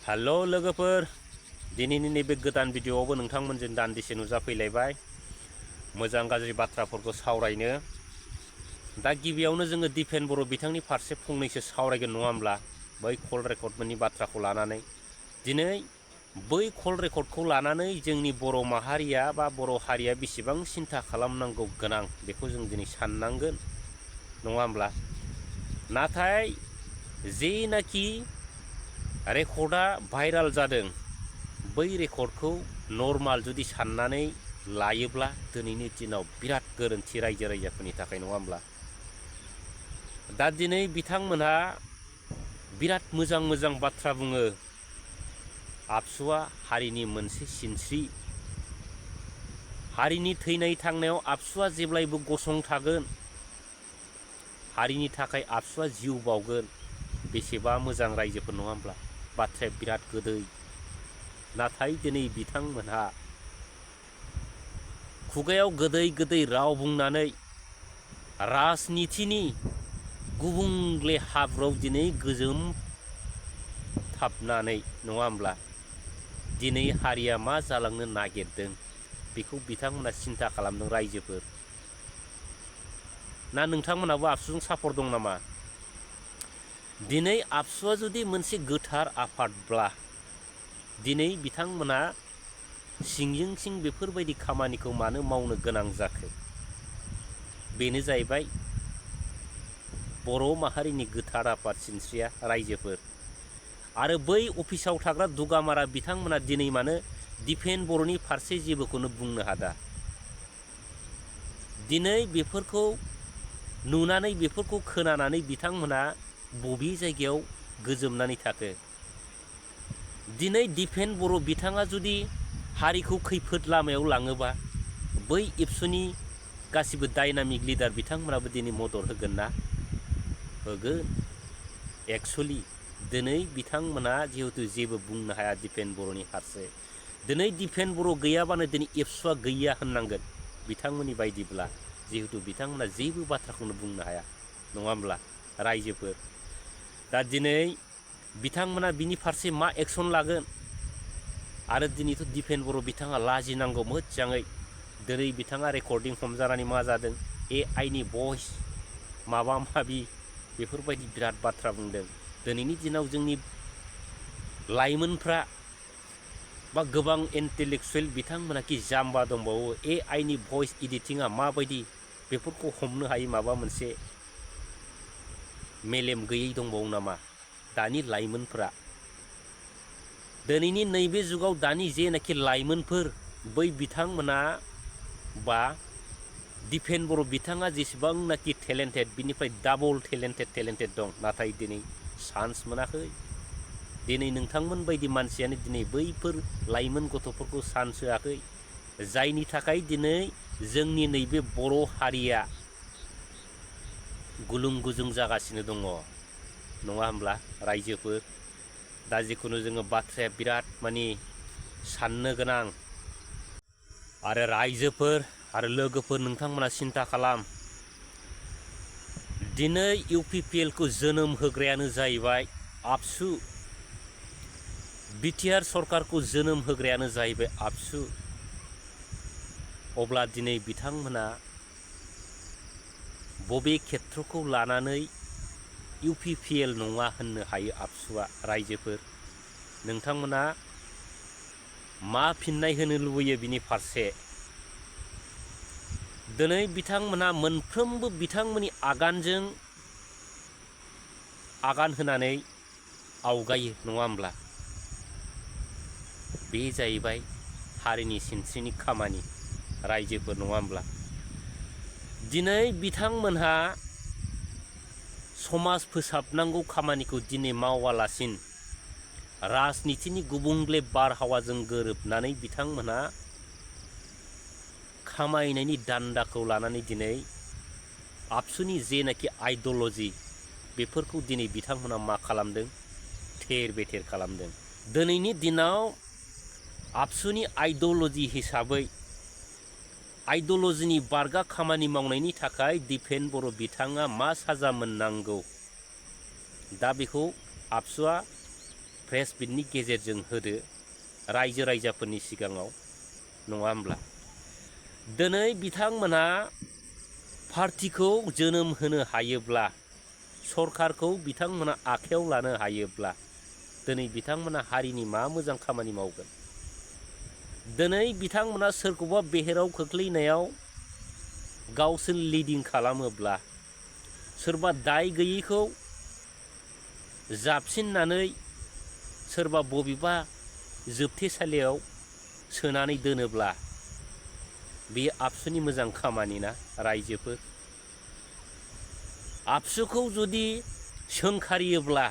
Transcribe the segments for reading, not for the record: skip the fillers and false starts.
Hello लोगोफोर दिनैनि नैबे गोदान भिडिअआवबो नोंथांमोनजों दान्दिसे नुजाफैलायबाय मोजां गाज्रि बाथ्राफोरखौ सावरायनो। दा गिबियावनो जोङो दिपेन बर' बिथांनि फारसे फंनैसो सावरायगोन नङा होमब्ला बै कल रेकर्डमोननि बाथ्राखौ लानानै। दिनै बै कल रेकर्डखौ लानानै जोंनि बर' माहारिया बा बर' हारिया बेसेबां सिन्था खालामनांगौ गोनां बेखौ जों दिनै साननांगोन नङा होमब्ला। नाथाय जेनाखि रेकर्डआ भाइराल जादों बै रेकर्डखौ नर्माल जुदि साननानै लायोब्ला दिनैनि दिनाव बिराद गोरोन्थि रायजो राजाफोरनि थाखाय नङा होमब्ला। दा दिनै बिथांमोनहा बिराद मोजां मोजां बाथ्रा बुङो। आबसुआ हारिनि मोनसे सिनस्रि, हारिनि थैनाय थांनायाव आबसुआ जेब्लायबो गसंथागोन, हारिनि थाखाय आबसुआ जिउ बावगोन। बेसेबा मोजां रायजोफोर नङा होमब्ला। बाथ्राया बिराद गोदै। नाथाय दिनै बिथांमोनहा खुगायाव गोदै गोदै राव बुंनानै राजनितिनि गुबुंले हाब्रुआव दिनै गोजोम थाबनानै नङा होमब्ला दिनै हारिया मा जालांनो नागिरदों बेखौ बिथांमोना सिन्था खालामदों रायजोफोर। ना नोंथांमोनाबो आबसुजों सापर्ट दं नामा? दिनै आबसुआ जुदि मोनसे गोथार आफादब्ला दिनै बिथांमोना सिंजों सिं बेफोरबायदि खामानिखौ मानो मावनो गोनां जाखो? बेनो जाहैबाय बर' माहारिनि गोथार आफाद सिनस्रिया रायजोफोर। आरो बै अफिसाव थाग्रा दुगामारा बिथांमोना दिनै मानो दिपेन बर'नि फारसे जेबोखौनो बुंनो हादा? दिनै बेफोरखौ नुनानै बेफोरखौ खोनानानै बिथांमोना बबे जायगायाव गोजोमनानै थाखो? दिनै दिपेन बर' बिथाङा जुदि हारिखौ खैफोद लामायाव लाङोबा बै एबसुनि गासिबो डायनामिक लिडार बिथांमोनाबो दिनै मदद होगोन ना? होगोन। एक्सुवेलि दिनै बिथांमोना जिहेतु जेबो बुंनो हाया दिपेन बर'नि फारसे। दिनै दिपेन बर' गैयाबानो दिनै एबसुआ गैया होननांगोन बिथांमोननि बायदिब्ला, जिहेतु बिथांमोना जेबो बाथ्राखौनो बुंनो हाया नङा होमब्ला रायजोफोर। दा दिनै बिथांमोना बिनि फारसे मा एक्सन लागोन? आरो दिनैथ' दिपेन बर' बिथाङा लाजिनांगौ मोजाङै। दिनै बिथाङा रेकर्डिं हमजानानै मा जादों AI नि भइस माबा माबि बेफोरबायदि बिराद बाथ्रा बुंदों। दिनैनि दिनाव जोंनि लाइमोनफ्रा बा गोबां इन्टेलेक्सुयेल बिथांमोनाखि जाम्बा दंबावो AI नि भइस एडिटिंआ माबायदि बेफोरखौ हमनो हायै माबा मोनसे मेलेम गैयै दंबावो नामा दानि लाइमोनफ्रा? दिनैनि नैबे जुगाव दानि जेनाखि लाइमोनफोर बै बिथांमोना बा दिपेन बर' बिथाङा जेसेबांनाखि टेलेन्टेड बिनिफ्राय डाबल टेलेन्टेड दं, नाथाय दिनै चान्स मोनाखै। दिनै नोंथांमोन बायदि मानसियानो दिनै बैफोर लाइमोन गथ'फोरखौ चान्स होआखै, जायनि थाखाय दिनै जोंनि नैबे बर' हारिया गुलुं गुजुं जागासिनो दङ नङा होमब्ला रायजोफोर। दा जिखुनु जोङो बाथ्राया बिराद माने साननो गोनां। आरो रायजोफोर आरो लोगोफोर नोंथांमोना सिन्था खालाम। दिनै UPPL खौ जोनोम होग्रायानो जाहैबाय आबसु। बिटिआर सरकारखौ जोनोम होग्रायानो जाहैबाय आबसु। अब्ला दिनै बिथांमोना बबे खेत्रखौ लानानै UPPL नङा होननो हायो आबसुआ? रायजोफोर नोंथांमोना मा फिननाय होनो लुबैयो बिनि फारसे? दिनै बिथांमोना मोनफ्रोमबो बिथांमोननि आगानजों आगान होनानै आवगायो नङा होमब्ला। बे जाहैबाय हारिनि सिनस्रिनि खामानि रायजोफोर नङा होमब्ला। दिनै बिथांमोनहा समाज फोसाबनांगौ खामानिखौ दिनै मावालासिन राजनितिनि गुबुंले बारहावाजों गोरोबनानै बिथांमोनहा खामायनायनि दान्दाखौ लानानै दिनै आबसुनि जेनाखि आइडिय'लजि बेफोरखौ दिनै बिथांमोना मा खालामदों? थेर बेथेर खालामदों। दिनैनि दिनाव आबसुनि आइडिय'लजि हिसाबै आइडिय'लजिनि बारगा खामानि मावनायनि थाखाय दिपेन बर' बिथाङा मा साजा मोननांगौ? दा बेखौ आबसुआ प्रेस बिटनि गेजेरजों होदो रायजो राजाफोरनि सिगाङाव नङा होमब्ला दिनै बिथांमोना पार्टिखौ जोनोम होनो हायोब्ला सरकारखौ बिथांमोना आखायाव लानो हायोब्ला दिनै बिथांमोना हारिनि मा मोजां खामानि मावगोन दिनै बिथांमोना सोरखौबा बेहेराव खोख्लैनायाव गावसोर लिडिं खालामोब्ला सोरबा दाय गैयैखौ जाबसिननानै सोरबा बबेबा जोबथेसालियाव सोनानै दोनोब्ला बेयो आबसुनि मोजां खामानि ना रायजोफोर आबसुखौ जुदि सोंखारियोब्ला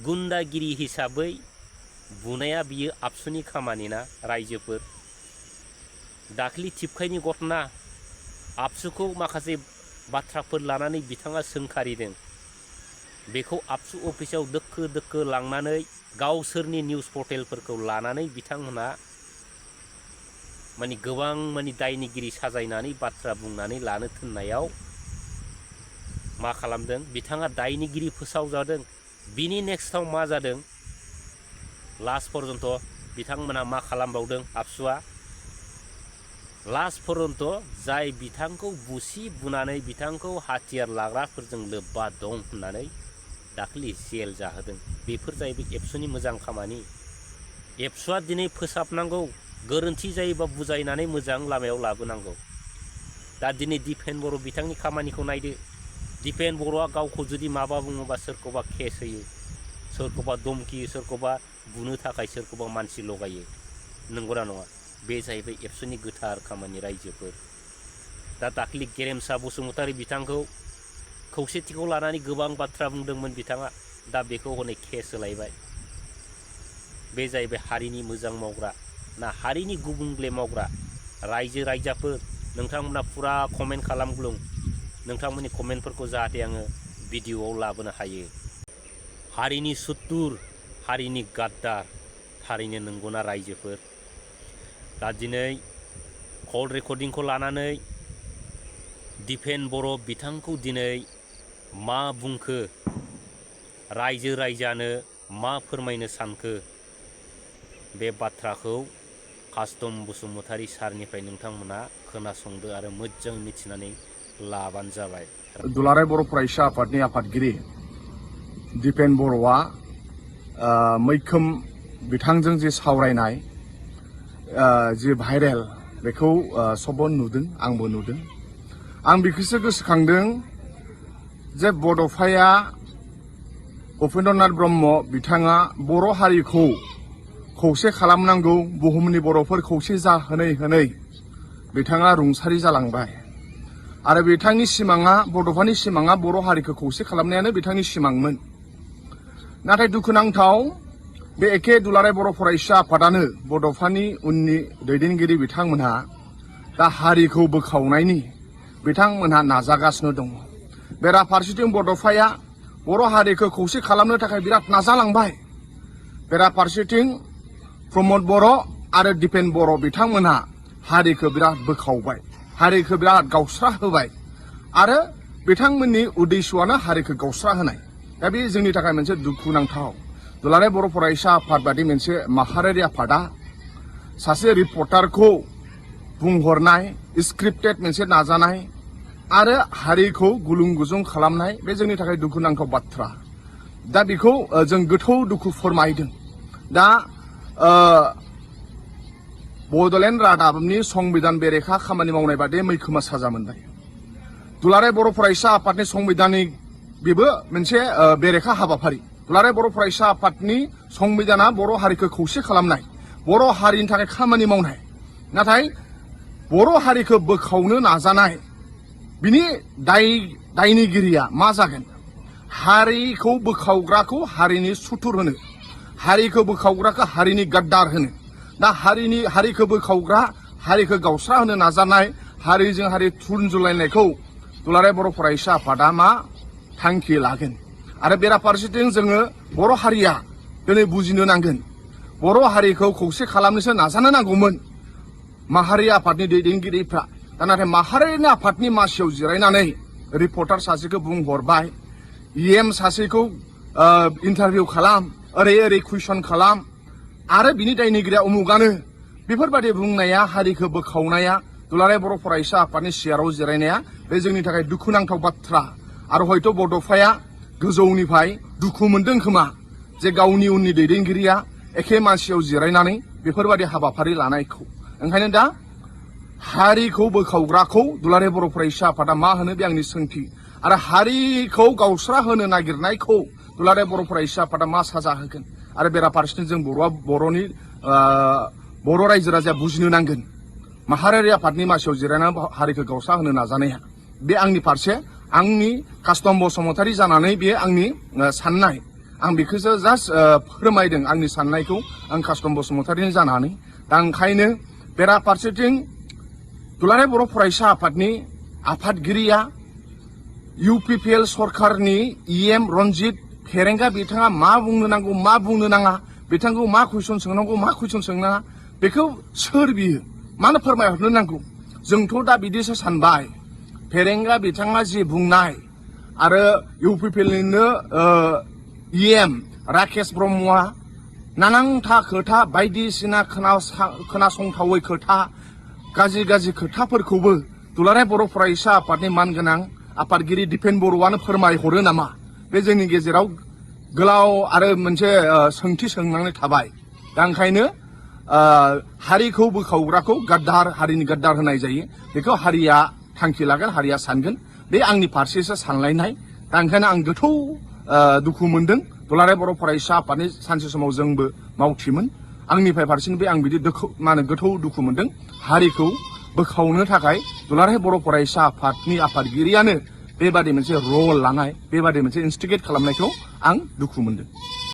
गुन्दागिरि हिसाबै बुनाया बियो आबसुनि खामानि ना रायजोफोर दाख्लि टिपकाइनि घटना आबसुखौ माखासे बाथ्राफोर लानानै बिथाङा सोंखारिदों बेखौ आबसु अफिसाव दोखो दोखो लांनानै गावसोरनि निउस पर्टेलफोरखौ लानानै बिथांमोना माने गोबां माने दायनिगिरि साजायनानै बाथ्रा बुंनानै लानो थिननायाव मा खालामदों बिथाङा दायनिगिरि फोसावजादों बिनि नेक्स्टआव मा जादों लास्ट पर्यन्त बिथांमोना मा खालामबावदों आबसुआ लास्ट पर्यन्त जाय बिथांखौ बुसि बुनानै बिथांखौ हाथियार लाग्राफोरजों लोब्बा दं होननानै दाख्लि जेल जाहोदों बेफोर जाहैबाय एबसुनि मोजां खामानि एबसुआ दिनै फोसाबनांगौ गोरोन्थि जायोबा बुजायनानै मोजां लामायाव लाबोनांगौ दा दिनै दिपेन बर' बिथांनि खामानिखौ नायदो दिपेन बर'आ गावखौ जुदि माबा बुङोबा सोरखौबा केस होयो सोरखौबा धमखियो सोरखौबा बुनो थाखाय सोरखौबा मानसि लगायो नंगौना नङा बे जाहैबाय एबसुनि गोथार खामानि रायजोफोर दा दाख्लि गेरेमसा बसुमतारी बिथांखौ खौसेथिखौ लानानै गोबां बाथ्रा बुंदोंमोन बिथाङा दा बेखौ हनै केस होलायबाय बे जाहैबाय हारिनि मोजां मावग्रा ना हारिनि गुबुंले मावग्रा रायजो राजाफोर नोंथांमोना फुरा कमेन्ट खालामग्लुं नोंथांमोननि कमेन्टफोरखौ जाहाथे आङो भिडिअआव लाबोनो हायो हारिनि सुत्तुर हारिनि गाद्दार थारैनो नंगौना रायजोफोर दा दिनै कल रेकर्डिंखौ लानानै दिपेन बर' बिथांखौ दिनै मा बुंखो रायजो राजानो मा फोरमायनो सानखो बे बाथ्राखौ कास्टम बसुमतारी सारनिफ्राय नोंथांमोना खोनासंदो आरो मोजां मिथिनानै लाबानो जाबाय दुलाराय बर' फरायसा आफादनि आफादगिरि दिपेन बर'आ मैखोम बिथांजों जे सावरायनाय जे भाइरेल बेखौ सबबो नुदों आंबो नुदों आं बेखौसो गोसोखांदों जे बड'फाया उपेन्द्रनाथ ब्रह्म बिथाङा बर' हारिखौ खौसे खालामनांगौ बुहुमनि बर'फोर खौसे जाहोनै होनै बिथाङा रुंसारि जालांबाय आरो बिथांनि सिमाङा बड'फानि सिमाङा बर' हारिखौ खौसे खालामनायानो बिथांनि सिमांमोन नाथाय दुखुनांथाव बे एखे दुलाराय बर' फरायसा आफादानो बड'फानि उननि दैदेनगिरि बिथांमोनहा दा हारिखौ बोखावनायनि बिथांमोनहा नाजागासिनो दङ बेराफारसेथिं बड'फाया बर' हारिखौ खौसे खालामनो थाखाय बिराद नाजालांबाय बेराफारसेथिं प्रमद बर' आरो दिपेन बर' बिथांमोनहा हारिखौ बिराद बोखावबाय हारिखौ बिराद गावस्रा होबाय आरो बिथांमोननि उद्देश्यआनो हारिखौ गावस्रा होनाय दा बे जोंनि थाखाय मोनसे दुखुनांथाव दुलाराय बर' फरायसा आफाद बादि मोनसे माहारियारि आफादा सासे रिपर्टारखौ बुंहरनाय स्क्रिप्टेड मोनसे नाजानाय आरो हारिखौ गुलुं गुजुं खालामनाय बे जोंनि थाखाय दुखुनांथाव बाथ्रा दा बेखौ जों गोथौ दुखु फोरमायदों दा बड'लेण्ड रादाबनि संबिधान बेरेखा खामानि मावनाय बादि मैखोमा साजा मोनबाय दुलाराय बर' फरायसा आफादनि संबिधाननि बेबो मोनसे बेरेखा हाबाफारि दुलाराय बर' फरायसा आफादनि संबिधाना बर' हारिखौ खौसे खालामनाय बर' हारिनि थाखाय खामानि मावनाय नाथाय बर' हारिखौ बोखावनो नाजानाय बिनि दायनिगिरिया मा जागोन हारिखौ बोखावग्राखौ हारिनि सुथुर होनो हारिखौ बोखावग्राखौ हारिनि गाद्दार होनो दा हारिखौ बोखावग्रा हारिखौ गावस्रा होनो नाजानाय हारिजों हारि थुनजुलायनायखौ दुलाराय बर' फरायसा आफादा मा थांखि लागोन आरो बेराफारसेथिं जोङो बर' हारिया दिनै बुजिनो नांगोन बर' हारिखौ खौसे खालामनोसो नाजानो नांगौमोन माहारि आफादनि दैदेनगिरिफ्रा दा नाथाय माहारिनि आफादनि मासियाव जिरायनानै रिपर्टार सासेखौ बुंहरबाय सासेखौ इन्टारभिउ खालाम ओरै ओरै कुइसन खालाम आरो बिनि दायनिगिरिया उमुगानो बेफोरबादि बुंनाया हारिखौ बोखावनाया दुलाराय बर' फरायसा आफादनि सियाराव जिरायनाया बे जोंनि थाखाय दुखुनांथाव बाथ्रा आरो हयथ' बड'फाया गोजौनिफ्राय दुखु मोनदों खोमा जे गावनि उननि दैदेनगिरिया एखे मासियाव जिरायनानै बेफोरबादि हाबाफारि लानायखौ ओंखायनो दा हारिखौ बोखावग्राखौ दुलाराय बर' फरायसा आफादा मा होनो बे आंनि सोंथि आरो हारिखौ गावस्रा होनो नागिरनायखौ दुलाराय बर' फरायसा आफादा मा साजा होगोन आरो बेराफारसेथिं जों बर' रायजो राजाया बुजिनो नांगोन माहारियारि आफादनि मासियाव जिरायनानै हारिखौ गावस्रा होनो नाजानाया बे आंनि फारसे आंनि कास्टम बसुमतारी जानानै बे आंनि साननाय आं बेखौसो जास्ट फोरमायदों आंनि साननायखौ आं कास्टम बसुमतारीनि जानानै दा ओंखायनो बेराफारसेथिं दुलाराय बर' फरायसा आफादनि आफादगिरिया UPPL सरकारनि EM रन्जित फेरेंगा बिथाङा मा बुंनो नांगौ मा बुंनो नाङा बिथांखौ मा कुइसन सोंनांगौ मा कुइसन सोंनाङा बेखौ सोर बियो मानो फोरमायहरनो नांगौ जोंथ' दा बिदिसो सानबाय फेरेंगा बिथाङा जि बुंनाय आरो UPPLनिनो EM राकेश ब्रह्मआ नानांथा खोथा बायदिसिना खोनासंथावै खोथा गाज्रि गाज्रि खोथाफोरखौबो दुलाराय बर' फरायसा आफादनि मानगोनां आफादगिरि दिपेन बर'आनो फोरमायहरो नामा बे जोंनि गेजेराव गोलाव आरो मोनसे सोंथि सोंनानै थाबाय दा ओंखायनो हारिखौ बोखावग्राखौ गाद्दार हारिनि गाद्दार होनाय जायो बेखौ हारिया थांखि लागोन हारिया सानगोन बे आंनि फारसेसो सानलायनाय दा ओंखायनो आं गोथौ दुखु मोनदों दुलाराय बर' फरायसा आफादनि सानसे समाव जोंबो मावथिमोन आंनिफ्राय फारसेनिफ्राय आं बिदि गोथौ दुखु मोनदों हारिखौ बोखावनो थाखाय दुलाराय बर' फरायसा आफादनि आफादगिरियानो बेबादि मोनसे रल लानाय बेबादि मोनसे इनस्टिगेट खालामनायखौ आं दुखु मोनदों